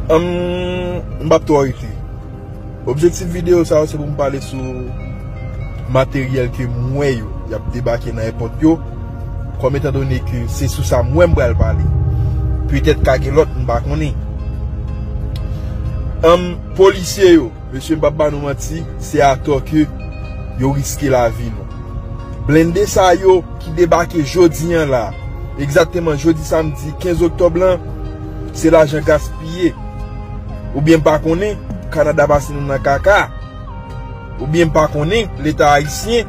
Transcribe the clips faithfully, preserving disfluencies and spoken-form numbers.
Anm, m p ap twò rete. Objektif videyo sa yo se pou m pale sou materyèl ke m wè yo y ap debake nan èpòt yo. Kòm etandone ke se sou sa m wè m pral pale. Petèt ka gen lòt, m pa konnen. Anm, polisye yo, mesye, m p ap ba nou manti, se atò ke yo riske lavi nou. Blende sa yo ki debake jodi an la, egzakteman jodi samdi kenz oktòb lan, se lajan gaspiye. Oubyen m pa konnen, Kanada pase nou nan kaka. Oubyen m pa konnen, Leta ayisyen.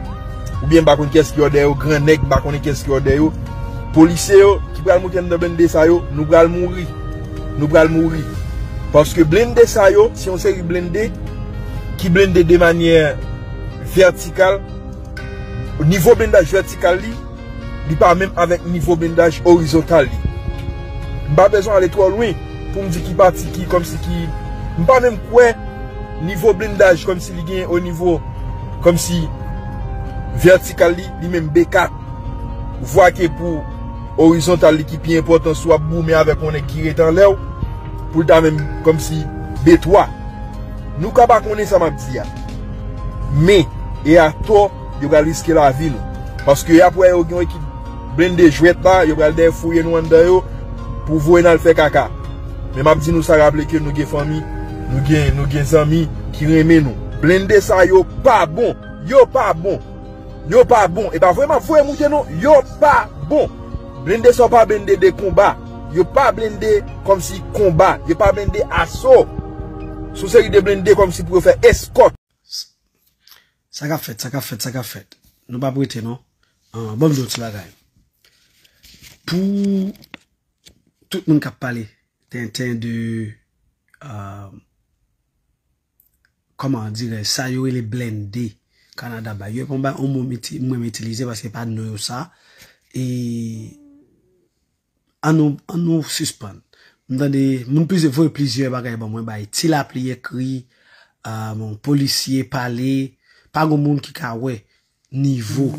Oubyen m pa konn kiyès ki odè yo, gran nèg, m pa konnen kiyès ki odè yo. Polisye yo ki pral monte anndan blende sa yo, nou pral mouri. Nou pral mouri. Paske blende sa yo, se yon seri blende ki blende de manyè vètikal. Nivo blendaj vètikal li, li pa menm avèk nivo blendaj orizontal li. M pa bezwen ale twò lwen pou m di ki pati ki kòmsi ki. M pa menm kwè nivo blendaj kòmsi li gen o nivo kòmsi vètikal li, li menm B kat. Vwa ke pou orizontal li ki pi enpòtan si w ap goumen avèk yon nèg ki ret anlè w, pou l ta menm kòmsi B twa. Nou ka pa konnen sa m ap di a. Men, e atò, yo pral riske lavi nou. Paske y ap wè yo gen yon ekip blende jwèt la, yo pral dèyè fouye nou anndan yo pou voye n al fè kaka. Men m ap di nou sa, raple ke nou gen fanmi, nou gen, nou gen zanmi ki renmen nou. Blende sa yo pa bon. Yo pa bon. Yo pa bon. E pa vre m ap voye moute non. Yo pa bon. Blende sa yo pa blende de konba. Yo pa blende kòmsi konba. Yo pa blende aso. Se yon seri de blende kòmsi pou yo fè eskòt. Sa k ap fèt, sa k ap fèt, sa k ap fèt. Nou p ap rete non. Ah, ban m di yon ti bagay. Pou tout moun k ap pale tenten de, ah, kòman dirè, sa yo rele blende Kanada bay yo. E pa yon mo m iti- m renmen itilize paske pa non yo sa. E an nou, an nou sispann. M tande moun plizyè, voye plizyè bagay ban mwen, bay Ti Lapli ekri, ah, bon, polisye pale, pa gon moun ki ka wè nivo,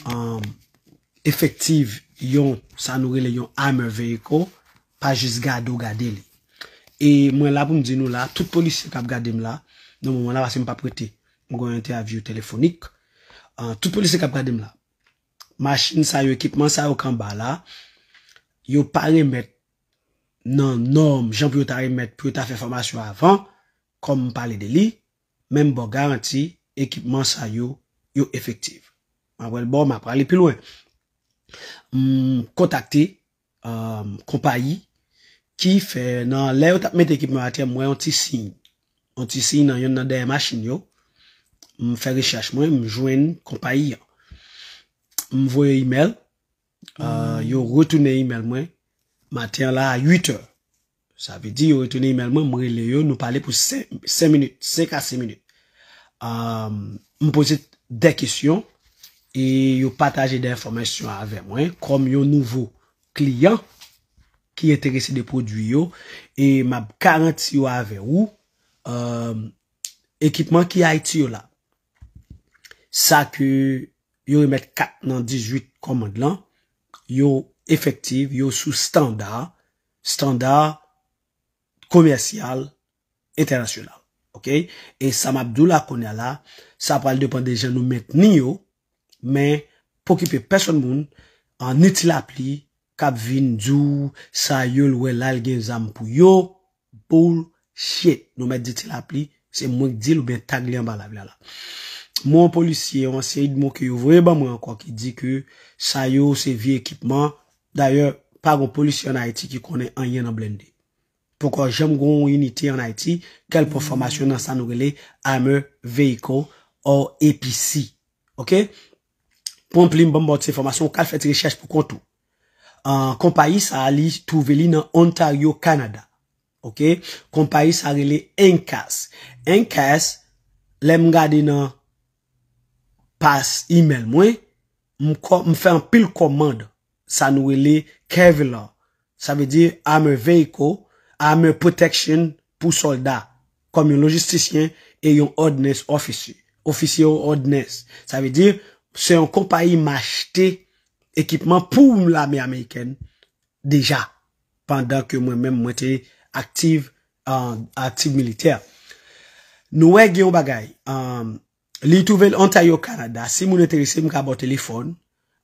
um, efektif yon, sa nou rele yon armor vehicle, pa jis gade w gade li. E mwen la pou m di nou la, tout polisye k ap gade m la, nan moman la, paske m p ap rete, m gen yon entèvyou telefonik. Ah, tout polisye k ap gade m la, machin sa yo, ekipman sa yo k anba la, yo pa remèt nan nòm, jan pou yo ta remèt, pou yo ta fè fòmasyon avan, kòm m pale de li, men m ba w garanti, ekipman sa yo, yo efektif. M ap wè l ba w, m ap prale pi lwen. M kontakte, um, konpayi ki fè nan lè yo t ap mete ekipman atè, m wè yon ti siy. Yon ti siy nan yonn nan dèyè machin yo. M fè rechèch mwen, m jwenn konpayi an. M voye imèl, ah, yo retounen imèl mwen maten an la a uit è. Sa vle di yo retounen imèl mwen, m rele yo, nou pale pou senk, senk minit, senk a senk minit. Ah, m poze de kesyon e yo pataje de enfòmasyon avè mwen kòm yon nouvo kliyan ki enterese de pwodui yo, e m ap garanti yo avè ou, ah, ekipman ki Ayiti yo la. Sa ke yo remèt kat nan dizuit kòmand lan, yo efektif, yo sou estanda, estanda komèsyal entènasyonal. Oke? E sa m ap di w la kounye a la, sa pral depann de jan nou mentni yo, men pa okipe pèsonn moun, an ni Ti Lapli, k ap vin di w sa yo l wè la l gen zam pou yo, bullshit. Nou mèt di Ti Lapli, se mwen k di l oubyen tag li anba live la la. Mwen yon polisye, yon seri de mo ke yo voye ban mwen ankò ki di ke sa yo se vye ekipman. Dayè, pa gon polisye ann Ayiti ki konnen anyen nan blende. Poko janm gon yon inite ann Ayiti, kèlpwen fòmasyon nan sa nou rele armor vehicle or A P C. Oke? Pran plim, ban m ba w ti enfòmasyon, ou ka al fè ti rechèch pou kont ou. Ah, konpayi sa a, li twouve li nan Ontario, Kanada. Oke? Konpayi sa a rele Incas. Incas, lè m gade nan pas imèl mwen, m kò-, m fè anpil kòmand, sa nou rele Kevlar. Sa vle di armor vehicle, armor protection pou sòlda, kòm yon lojistisyen e yon ordnance officer. Ofisye ordnance. Sa vle di, se yon konpayi m achte ekipman pou lame amerikèn deja, pandan ke mwen menm, mwen te aktif, uh, aktif militè. Nou wè gen yon bagay. Um, li twouve l Ontario, Canada. Si moun enterese, m ka ba w telefòn.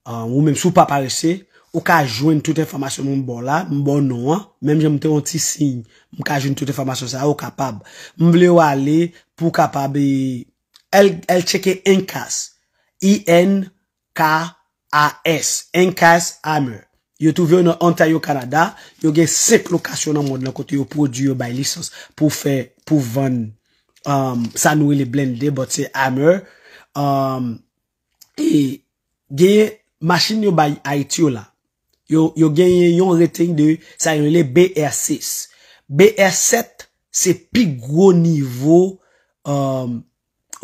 Um, ou menm si w pa parese, ou ka jwenn tout enfòmasyon mwen ba w la, m ba w non an. Menm jan m te yon ti siy, m ka jwenn tout enfòmasyon sa yo, ou kapab. M vle w ale pou w kapab, eh, al, al tcheke Inkas. I N K A S. Inkas Hammer. Yo twouve yo nan Ontario, Canada. Yo gen senk lokasyon nan mond lan kote yo pwodui, yo bay lisans pou fè, pou vann, um, sa nou rele blende, but se hammer. Um, e genyen machin yo bay Ayiti yo la. Yo, yo genyen yon rating de sa yo rele B R sis. B R sèt se pi gwo nivo, um,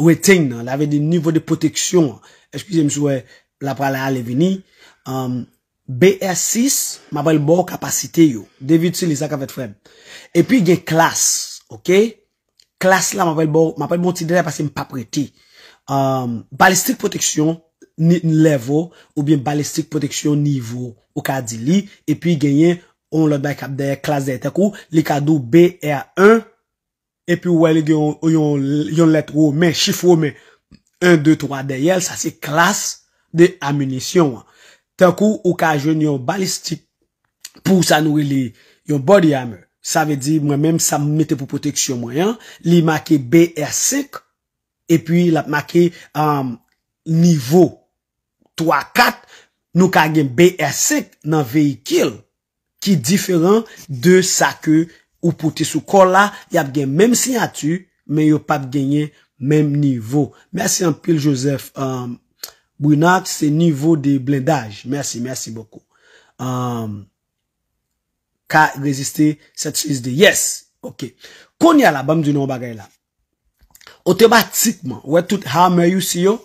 rating nan, sa vle di nivo de pwoteksyon an. Eskize m si w wè la pral ale vini. Um, B R sis, m ap al ba w kapasite yo. David Silly, sa k ap fèt, frè m? Epi gen klas, oke? Klas la, m ap al ba w, m ap al ba w ti detay paske m p ap rete. Um, balistik pwoteksyon ni, level oubyen balistik pwoteksyon nivo, ou ka di li. Epi genyen yon lòt bagay k ap dèyè klas dèyè, tankou li ka di w B R en, epi w wè li gen yon, yon, yon lèt women, chif women, en, de, twa dèyè l, sa se klas de aminisyon an. Tankou ou ka jwenn yon balistik pou sa nou rele yon body armor. Sa vle di, mwen menm, sa m mete pou pwoteksyon mwen an, li make B R senk, epi l ap make, um, nivo twa, kat, nou ka gen B R senk nan veyikil ki diferan de sa ke ou pote sou kò w la, y ap gen menm siyati, men yo p ap genyen menm nivo. Mèsi anpil, Joseph, um, Brunac, se nivo de blendaj. Mèsi, mèsi bokou. Um, ka reziste sèt sis de. Yes. Oke. Kounye a la, ban m di nou yon bagay la. Otomatikman, ou wè tout hammer yo si yo,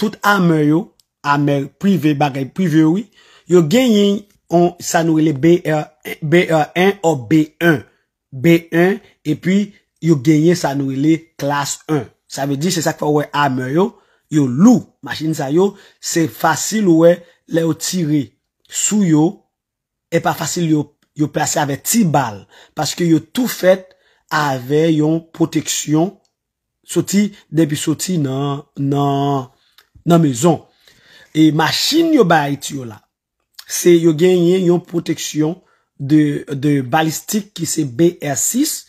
tout hammer yo, hammer prive, bagay prive yo, wi, yo genyen yon, sa nou rele B R, B R en ou B en. B en, epi yo genyen sa nou rele klas en. Sa vle di, se sa k fè ou wè hammer yo, yo lou. Machin sa yo, se fasil ou wè lè yo tire sou yo, e pa fasil yo, yo plase avèk ti bal, paske yo tou fèt avè yon pwoteksyon soti, depi soti nan, nan, nan mezon. E machin yo bay Ayiti yo la, se yo genyen yon pwoteksyon de, de balistik ki se B R sis,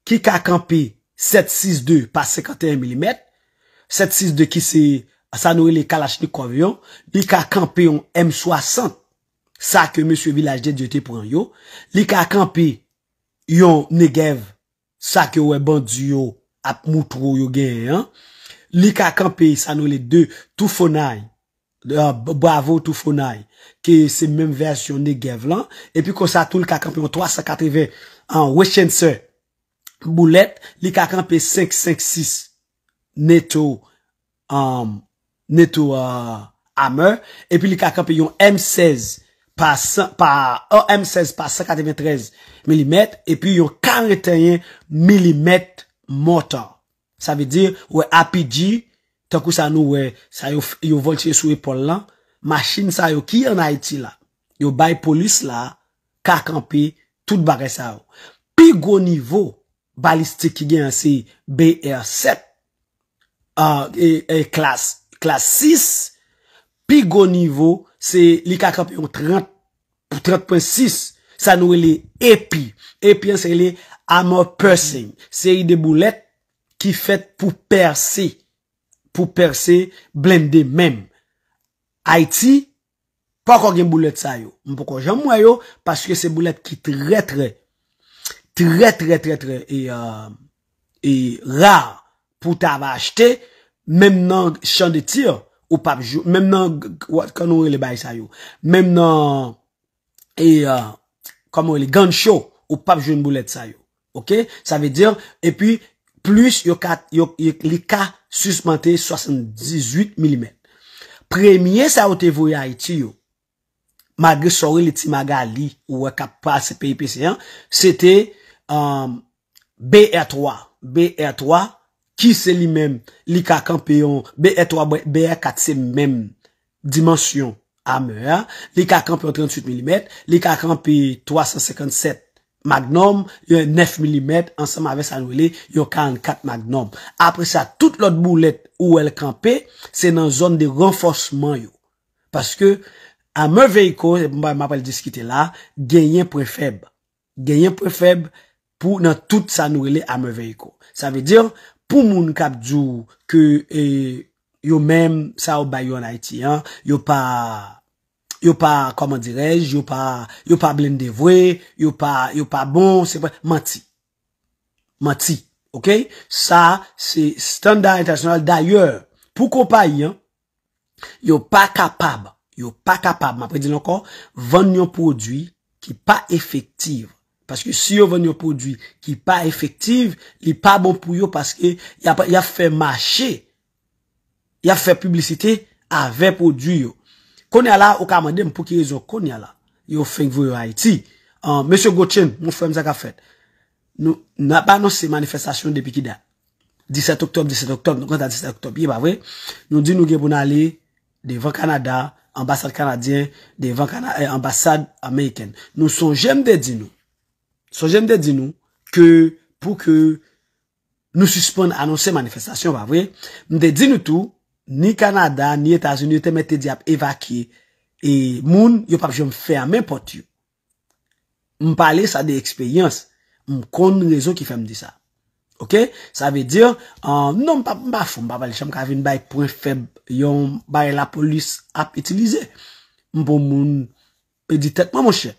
ki ka kanpe sèt sis de pa senkanteyen milimèt, sèt sis de ki se sa nou rele Kalachnikov yo, li ka kanpe yon M swasant, sa ke mesye Vilaj de Dye te pran yo, li ka kanpe yon Negev, sa ke w wè bandi yo ap moutre w yo genyen an, li ka kanpe sa nou rele de Tufonay, euh, Bravo Tufonay, ke se menm vèsyon Negev lan, epi konsa tou li ka kanpe yon twa san katreven an Winchester boulèt, li ka kanpe senk senk sis NATO, um, NATO, uh, hammer, epi li ka kanpe yon M sèz pa san, pa, yon M sèz pa san katreventrèz milimèt, epi yon karanteyen milimèt mortar. Sa vle di, ou wè R P G, tankou sa nou wè, sa yo, yo vòltije sou epòl lan, machin sa yo ki ann Ayiti la, yo bay polis la, ka kanpe tout bagay sa yo. Pi gwo nivo balistik ki genyen se B R sèt, ah, e, e, klas, klas sis, pi gwo nivo, se li ka kanpe yon trant, trant pwen sis, sa nou rele A P. A P an se rele armor piercing, seri de boulèt ki fèt pou pèse, pou pèse blende menm. Ayiti poko gen boulèt sa yo. M poko janm wè yo, paske se boulèt ki trè, trè, trè, trè, trè, trè, e, euh, e ra pou ta va achte, menm nan chan de tir, ou p ap jwe, menm nan, g-, g-, what, kòman nou rele bagay sa yo? Menm nan, e, euh, kòman rele, gun show, ou p ap jwenn boulèt sa yo. Oke? Sa vle di, epi, plis yo ka, yo, yo, li ka sismante swasanndizuit milimèt. Premye sa yo te voye Ayiti yo, malgre sa w rele Ti Magali, ou wè k ap pase peyi P C an, se te, um, B R twa. B R twa, ki se li menm, li ka kanpe yon, B R twa, B R kat se menm dimansyon hammer a, li ka kanpe yon tranntuit milimèt, li ka kanpe twa san senkannsèt Magnum, yon nèf milimèt, ansanm avè sa nou rele yon karannkat Magnum. Apre sa, tout lòt boulèt ou wè l kanpe, se nan zòn de ranfòsman yo. Paske, armor vehicle, m ap pral diskite la, genyen pwen fèb. Genyen pwen fèb pou nan tout sa nou rele armor vehicle. Sa vle di, pou moun k ap di w ke, e, yo menm, sa yo bay yo ann Ayiti an, yo pa, yo pa, kòman dirèj, yo pa, yo pa blende vre, yo pa, yo pa bon, se pa, manti. Manti. Oke? Sa, se estanda entènasyonal. Dayè, pou konpayi an, yo pa kapab, yo pa kapab, m ap redi l ankò, vann yon pwodui ki pa efektif. Paske si yo vann yon pwodui ki pa efektif, li pa bon pou yo paske y ap, y ap fè mache, y ap fè piblisite avè pwodui yo. Kounye a la, ou ka mande m pou ki rezon kounye a la yo fenk voye yo Ayiti. An, mesye Gotchen, mon frè m, sa k ap fèt? Nou, n ap anonse manifestasyon depi ki dat? Disèt oktòb, disèt oktòb, nou konn sa disèt oktòb ye, pa vre? Nou di nou gen pou n ale devan Kanada, anbasad kanadyen, devan Kana-, eh, anbasad amerikèn. Nou sonje m te di nou, sonje m te di nou ke pou ke nou sispann anonse manifestasyon, pa vre? M te di nou tou, ni Kanada, ni Etazini, yo te mèt te di ap evakye, e moun, yo p ap janm fèmen pòt yo. M pale sa de eksperyans. M konn rezon ki fè m di sa. Oke? Sa vle di, ah, non, m pa, m pa fou, m pa pale, janm ka vin bay pwen fèb yon bagay lapolis ap itilize. M bon moun, pèdi tèt mwen, monchè.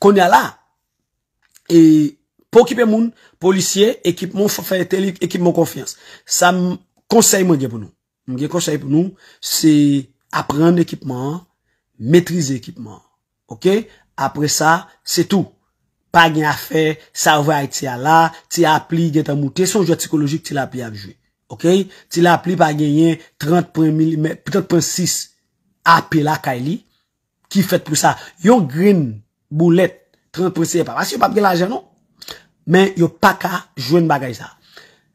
Kounye a la, e, pa okipe moun, polisye, ekipman, fè, fè tèl ekipman konfyans. Sa m, konsèy mwen gen pou nou. M gen konsèy pou nou, se aprann ekipman an, metrize ekipman an. Oke? Apre sa, se tou. Pa gen afè, sa yo voye Ayiti a la, ti lapli gentan moute, se yon jwèt sikolojik ti lapli ap jwe. Oke? Ti lapli pa genyen trant pwen milimèt, trant pwen sis A P lakay li, ki fèt pou sa. Yon grenn boulèt, trant pwen sis, pa paske yo p ap gen lajan non. Men yo pa ka jwenn bagay sa.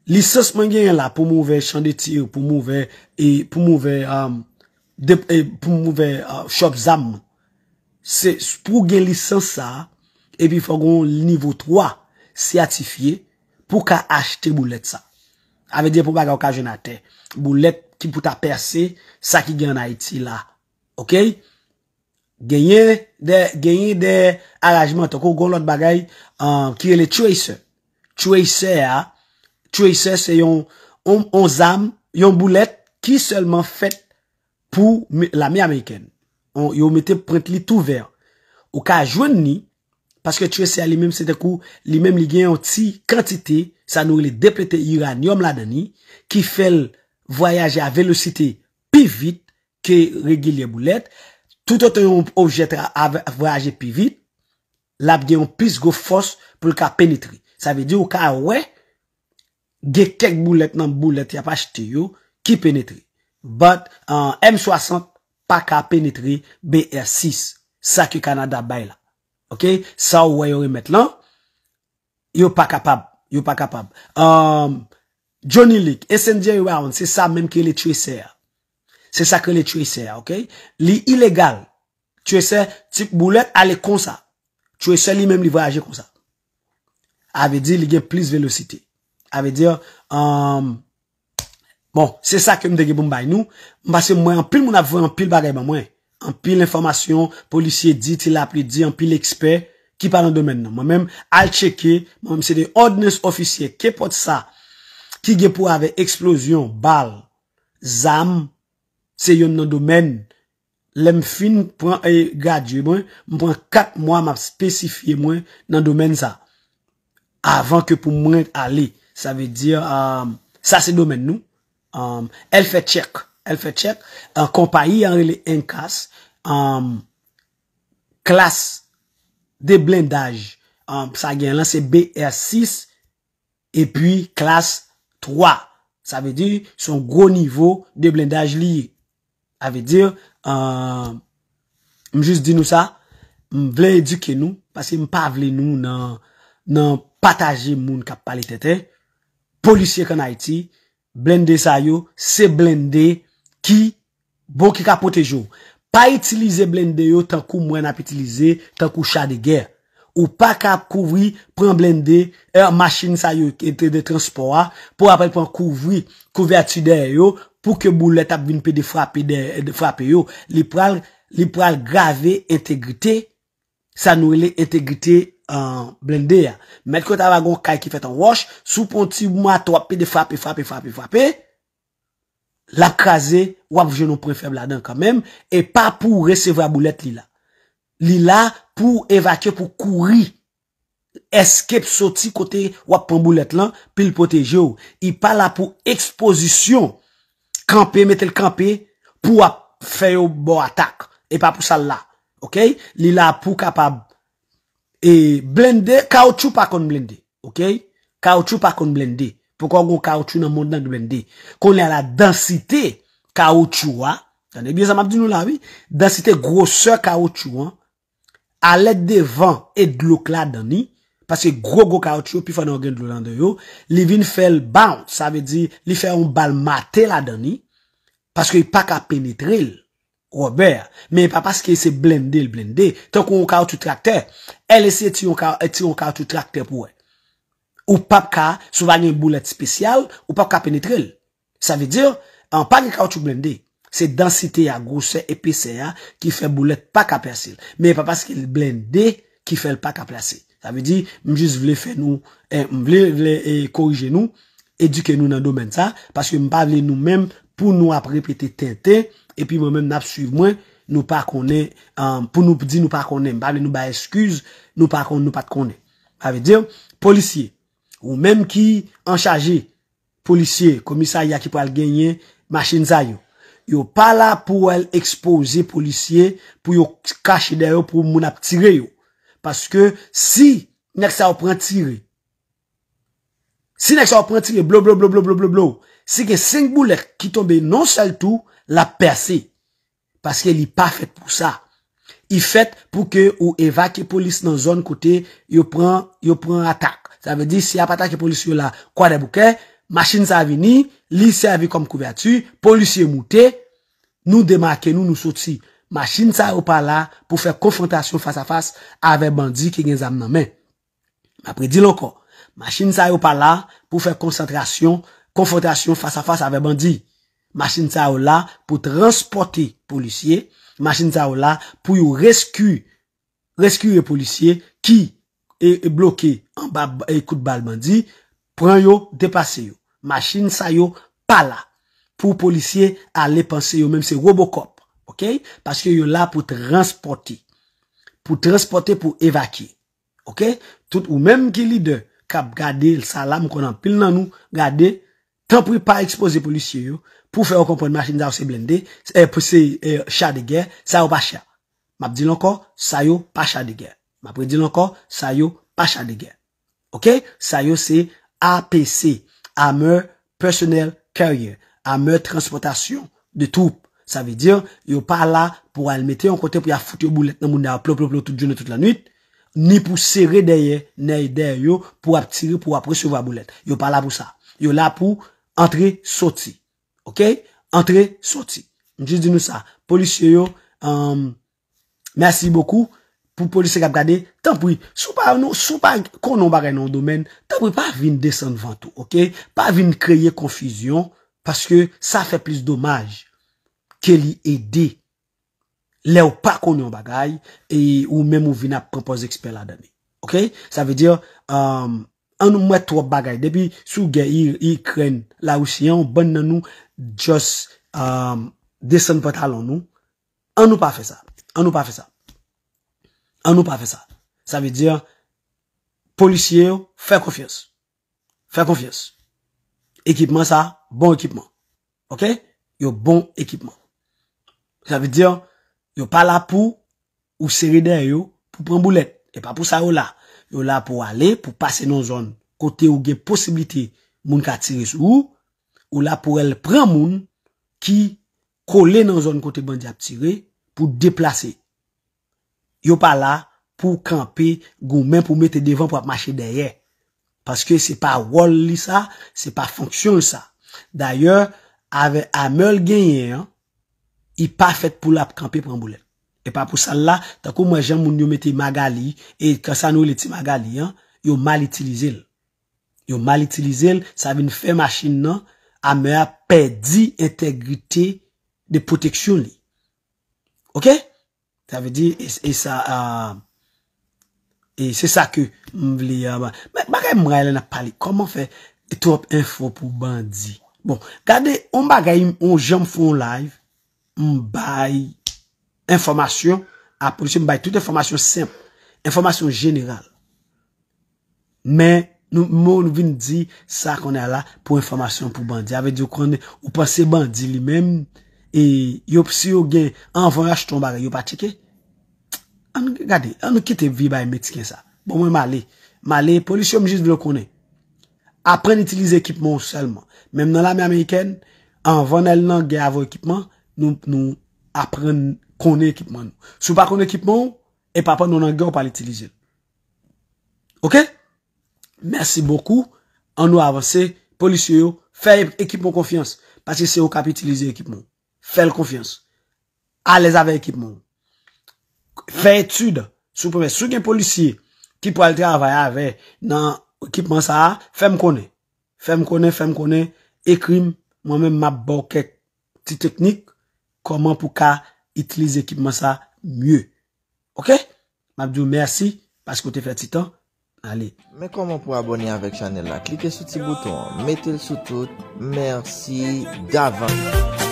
Lisans mwen genyen la pou m ouvè chan de tir, pou m ouvè, e pou m ouvè, um, de, e pou m ouvè, uh, shop zam. Se pou w gen lisans sa, epi fò w gen yon nivo twa sètifye pou w ka achte boulèt sa. Sa vle di pou bagay ou ka jwenn atè. Boulèt ki pou ta pèse sa ki gen ann Ayiti la. Oke? Genyen de, genyen de arajman, tankou gon lòt bagay, ah, ki rele tracer. Tracer a, tracer se yon, yon, yon zam, yon boulèt ki sèlman fèt pou me-, lame amerikèn. On, yo mete pwent li tou vè. Ou ka jwenn li, paske tracer a li menm se tankou, li menm li gen yon ti kantite, sa nou rele deplete iranyòm ladan li, ki fè l vwayaje a velosite pi vit ke regilyè boulèt. Toutotan yon objè tra-, ava-, vwayaje pi vit, l ap gen yon plis gwo fòs pou l ka penetre. Sa vle di ou ka wè, gen kèk boulèt nan boulèt y ap achte yo ki penetre. But, uh, M swasant pa ka penetre B R sis. Sa ke Kanada bay la. Oke? Sa ou wè yo remèt lan, yo pa kapab. Yo pa kapab. Um, Johnny Leak, incendiary round, se sa menm ki rele tracer a. Se sa ki rele tracer a, oke? Li ilegal. Tracer, ti boulèt ale konsa. Tracer li menm li vwayaje konsa. A vle di li gen plis velosite. A vle di, um, bon, se sa ke m te gen pou m bay nou. M pase m wè anpil moun ap voye anpil bagay ban mwen. Anpil enfòmasyon, polisye di, ti lapli di, anpil ekspè ki pa nan domèn nan. Mwen menm, al tcheke, mwen menm se de òdinans ofisye, kenpòt sa ki gen pou avè eksplozyon, bal, zam, se yonn nan domèn. Lè m fin pran, e, gradye mwen, m pran kat mwa m ap espesifye mwen nan domèn sa. Avan ke pou mwen ale, sa vle di, ah, sa se domèn nou. Ah, el fè tchèk, el fè tchèk, ah, konpayi an rele Enkas, ah, klas de blendaj, ah, sa gen lan se B R sis, epi klas twa. Sa vle di, se yon gwo nivo de blendaj li ye. Sa vle di, ah, m jis di nou sa, m vle edike nou, paske m pa vle nou nan, nan pataje moun k ap pale tenten. Polisye k ann Ayiti, blende sa yo, se blende ki bon, ki ka pwoteje w. Pa itilize blende yo tankou mwen ap itilize, tankou cha de gè. Ou pa ka kouvri, pran blende, e, machin sa yo ki te de transpò a, pou apre pran kouvri, kouvèti dèyè yo, pou ke boulèt ap vin pede frape dèyè, frape yo. Li pral, li pral grave entegrite, sa nou rele entegrite, e, blende a. Mèt kote a va gon kay ki fèt an wòch, si w pran ti mato ap pede frape, frape, frape, frape, l ap kraze, w ap jwenn yon pwen fèb ladan kanmenm, e pa pou w resevwa boulèt li la. Li la pou w evakye, pou w kouri. Escape, soti kote w ap pran boulèt lan, pou l pwoteje w. Li pa la pou ekspozisyon. Kanpe, mete l kanpe, pou w ap fè yo ba w atak. E pa pou sa l la. Oke? Li la pou w kapab, e, blende, kawoutchou pa konn blende. Oke? Kawoutchou pa konn blende. Poko gon kawoutchou nan mond lan ki blende. Kounye a la, dansite kawoutchou a, tande byen sa m ap di nou la, wi. Dansite, gwosè kawoutchou an, alèd de van e dlo k ladan li, paske gwo, gwo kawoutchou yo, pifò nan yo gen dlo ladan yo, li vin fè l bounce, sa vle di, li fè yon bal mate ladan li, paske li pa ka penetre l, ròbè a. Men e pa paske se blende l blende, tankou yon kawoutchou traktè. Al eseye tire yon ka-, tire yon kawoutchou traktè pou wè. Ou p ap ka, si w pa gen boulèt espesyal, ou p ap ka penetre l. Sa vle di, an, pa gen kawoutchou blende. Se dansite a, gwosè, epesè a ki fè boulèt pa ka pèse l. Men e pa paske l blende ki fè l pa ka pèse. Sa vle di, m jis vle fè nou, e, m vle, vle, e, korije nou, edike nou nan domèn sa, paske m pa vle nou menm pou nou ap repete tenten, epi mwen menm n ap swiv mwen, nou pa konnen, e, pou nou di nou pa konnen, m pa vle nou bay eskiz, nou pa konn, nou pa t konnen. Sa vle di, polisye, ou menm ki anchaje, polisye, komisarya ki pral genyen machin sa yo. Yo pa la pou al ekspoze polisye, pou yo kache dèyè yo, pou moun ap tire yo. Paske si nèg sa yo pran tire, si nèg sa yo pran tire, blo, blo, blo, si gen senk boulèt ki tonbe nan yon sèl tou, l ap pèse. Paske li pa fèt pou sa. Li fèt pou ke ou evakye polis nan zòn kote yo pran, yo pran atak. Sa vle di, si y ap atake polis yo la, Kwadèboukè, machin sa vini, li sèvi kòm kouvèti, polisye moute, nou demake nou, nou soti. Machin sa yo pa la pou fè konfwontasyon fas a fas avè bandi ki gen zam nan men. M ap redi l ankò. Machin sa yo pa la pou fè konsantrasyon, konfwontasyon fas a fas avè bandi. Machin sa yo la pou transpòte polisye. Machin sa yo la pou yo reski-, reskire polisye ki, e, e bloke anba, e, kout bal bandi. Pran yo, deplase yo. Machin sa yo pa la pou polisye ale panse yo menm se Robocop. Oke? Paske yo la pou transpòte. Pou transpòte, pou evakye. Oke? Tout ou menm ki lidè k ap gade sa la, m konn anpil nan nou gade, tanpri pa ekspoze polisye yo pou fè yo konprann machin sa yo se blende, e, pou se, e, cha de gè, sa yo pa cha. M ap di l ankò, sa yo pa cha de gè. M ap redi l ankò, sa yo pa cha de gè. Oke? Sa yo se A P C, Armored Personnel Carrier, amè transpòtasyon de twoup. Sa vle di, yo pa la pou al mete yon kote pou y a fout yo boulèt nan moun nan yo, plo, plo, plo, tout jounen, tout lannwit, ni pou sere dèyè, nèy dèyè yo, pou ap tire, pou ap resevwa boulèt. Yo pa la pou sa. Yo la pou antre, soti. Oke? Antre, soti. M jis di nou sa. Polisye yo, um, merci beaucoup. Pou polisye k ap gade, tanpri, si w pa, nou, si w pa konnen yon bagay nan yon domèn, tanpri pa vin desann vant ou, oke? Pa vin kreye konfizyon, paske sa fè plis domaj ke li ede. Lè w pa konnen yon bagay, e ou menm ou vin ap pran pòz ekspè ladan li. Oke? Sa vle di, um, ann nou mèt twòp bagay. Depi sou gè I-, Ikrèn, Larisi an, yon bann nan nou just, um, desann pantalon nou. Ann nou pa fè sa. Ann nou pa fè sa. Ann nou pa fè sa. Sa vle di, polisye yo, fè konfyans. Fè konfyans. Ekipman sa, bon ekipman. Oke? Yo bon ekipman. Sa vle di, yo pa la pou ou sere dèyè yo pou pran boulèt. E pa pou sa yo la. Yo la pou ale, pou pase nan zòn kote ou gen posiblite moun ka tire sou ou. Ou la pou al pran moun ki kole nan zòn kote bandi ap tire pou deplase. Yo pa la pou kanpe, goumen, pou mete devan, pou ap mache dèyè. Paske se pa wòl li sa, se pa fonksyon l sa. Dayè, avè amè l genyen an, li pa fèt pou l ap kanpe pran boulèt. E pa pou sa l la, tankou mwen jan moun yo mete Magali, e kan sa nou rele ti Magali an, yo mal itilize l. Yo mal itilize l, sa vin fè machin nan, amè a pèdi entegrite de pwoteksyon li. Oke? Sa vle di, e, e sa, a, e se sa ke m vle, a, ba- men bagay m rayi lè n ap pale, kòman fè twòp enfo pou bandi? Bon, gade, on bagay, on jan m fè on live, m bay enfòmasyon a polisye, m bay tout enfòmasyon senp, enfòmasyon jeneral. Men, nou, mo nou vin di sa kounye a la pou enfòmasyon pou bandi. A vle di, ou konnen, ou panse bandi li menm, e yo, si yo gen, anvan yo achte yon bagay, yo pa tcheke? Ann gade, ann nou kite vye bay meksiken sa. Bon, mwen m ale. M ale, polisye, m jis vle w konnen. Aprann itilize ekipman w sèlman. Menm nan lame amerikèn, anvan n al nan gè avè ekipman, nou, nou aprann konnen ekipman nou. Si w pa konn ekipman w, e pa pandan w nan gè, w pa al itilize l. Oke? Mèsi bokou. Ann nou avanse. Polisye yo, fè ekipman w konfyans. Paske se yo k ap itilize ekipman w. Fè l konfyans. Alèz avè ekipman w. Fè etid sou premye. Si w gen polisye ki pral travay avè nan ekipman sa a, fè m konnen. Fè m konnen, fè m konnen, ekri m, mwen menm m ap ba w kèk ti teknik kòman pou ka itilize ekipman sa mye. Oke? M ap di w mèsi paske w te fè ti tan. Ale. Men kòman pou abòne avèk chanèl la? Klike sou ti bouton an, mete l sou tout. Mèsi davans.